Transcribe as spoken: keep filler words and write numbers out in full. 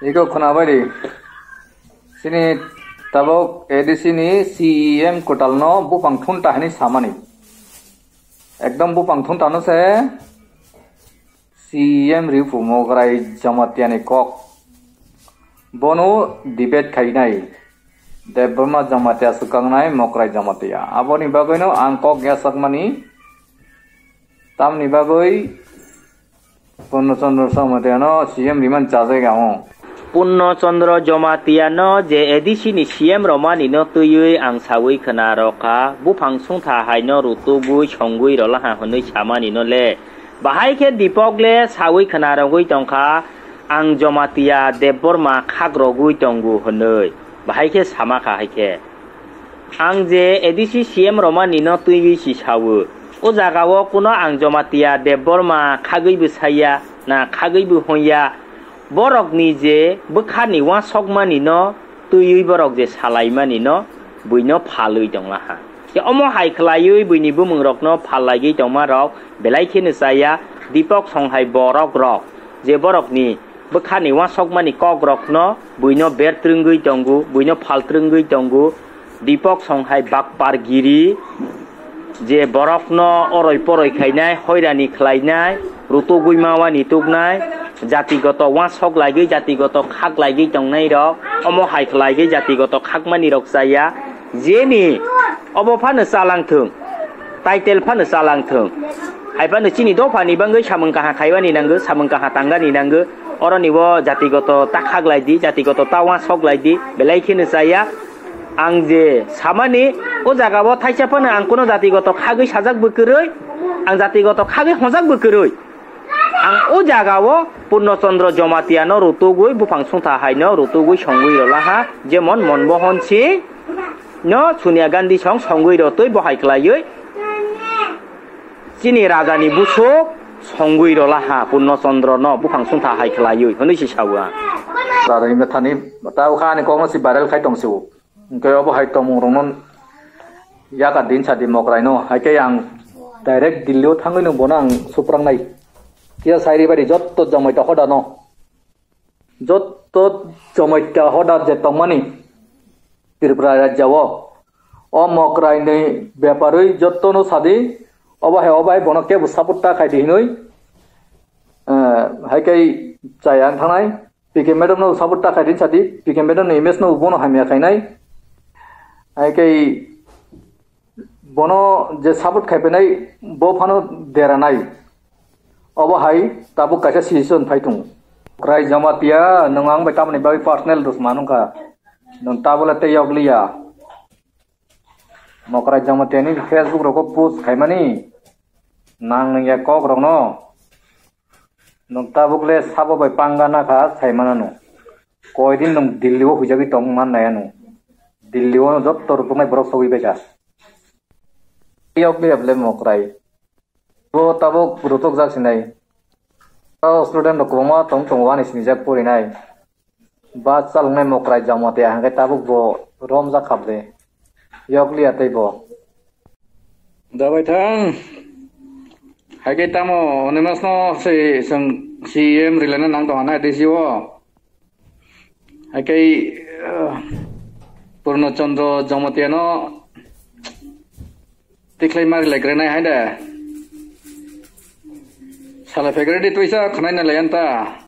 Iko khwnabaidi. Chini tabuk A D C ni C E M kwtalno buphang thunta hinwi samani. Ekdom buphang thuntano se C E M Ripu Mokrai Jamatia ni kok. Bono debate khainai. Debbarma Jamatia swkangnai Mokrai Jamatia. Aboni bagwino ang kok yasakmani. Tamni bagwi Purno Chandra Jamatia no C M rimani chajai gamo. Purno Chandra Jamatia no je A D C ni C M romani no twiwi ang sawi khwna rokha, buphang sungtha hai no rutugwi songwi rolaha hwnwi samani no le. Bahai khe Dipok le sawi khwna rogwi tongkha, ang Jamatia Debbarma khak rogwi tongo hwnwi. Bahai khe sama kha hai khe. Ang je A D C C M romani no twiwi si sawo, o jaga o kuno ang Jamatia Debbarma khagwi bo saiya, na khagwi bo honya, borok ni je bwkha ni uansok mani no twiwi borok je salai mani no buino phalwi tong laha. Je omo hai khwlaiwi buini bumung rok no phal laigwi tongma rok belai kheno chaya, Dipok song hai borok rok je borok ni bwkhani uansukmani kokrokno buino bertrwngwi tongo, buino phaltrwngwi tongo. Dipok song hai bakpar giri, je borokno oroi poroi khainai, hoirani khlainai, rutugwi mawani tuknai, jatigoto uansuk laigwi, jatigoto khak laigwi tongnai rok, omo hai khlaigwi jatigoto khakmani rok chaya, jeni obo phano chalang thung. Title phano chalang thung. Hai phano chini dophani bangwi samung kaha khaibani nango, samung kaha tangani nango. Oroni bo jatigoto ta khaglai di, jatigoto ta uansuk lai di, belai kheno chaya. Ang je samani, o jaga o thaisa phano ang kuno jatigoto khagwi sajak bo kwrwi, ang jatigoto khagwi hojak bo kwrwi. Ang o jaga o Purno Chandra Jamatia no rutugwi buphang sungtha hai no rutugwi songwi rolaha, jemon Manmohan Singh no Sonia Gandhi song songwi rotwi bo hai khlaiwi chini raja ni busuk songwi rolaha Purno Chandra no buphang sungtha hai khlaiwi hwnwi si sawa. Raja ni methani ta o kha ani kok no si viral khai tong si o. Hwnkhe obo hai tongmung rokno yaka din sa di Mokrai no, hai khe ang direct Delhi o thangwi no bono ang suprangnai. Kisa sairi bari jotto Jamatia hoda no, jotto Jamatia hoda je tongmani Tripura rajya o, o Mokrai ni beparwi jotto no sadi, obo hai, obo hai bono kebo support ta khai di hinwi, eh, hai khe chaya wng thangnai. P K madam no support ta khai din sadi, P K madam ni image no bono hamya khainai. Hai khe bono je support khai penai bo phano deranai. Obo hai tabuk kaisa situation phai tongo. Krai Jamatia, nwng ang bai tamoni bagwi personal dusman wngkha? Nwng tabole tei yokliya. Mokrai Jamatia ni Facebook rogo post khaimani nang nangya kok rokno. Nwng tabuk le sabo bai panga nakha sai manano. Koi din nwng Delhi o huijagwi tong man nai ano. Delhi o jotto rwtuknai borok sogwi baikha. Yok biyap le Mokrai. Bo tabuk rwtukjak sinai. O student rok kwbangma tong tongo ani sinijak porinai. Bus chaloknai Mokrai Jamatia hwnkhe tabuk bo romjak kha ble. Yokliya tei bo. Da bai thang. Hai khe tamo hwnwi masno se chwng C E M rwlaina nang tong hana D C o. Hai khe, eh, Purno Chandra Jamatia no tikhlai ma rwlai grenai hai da. Sala phegredi twisa khwnai na lai anta.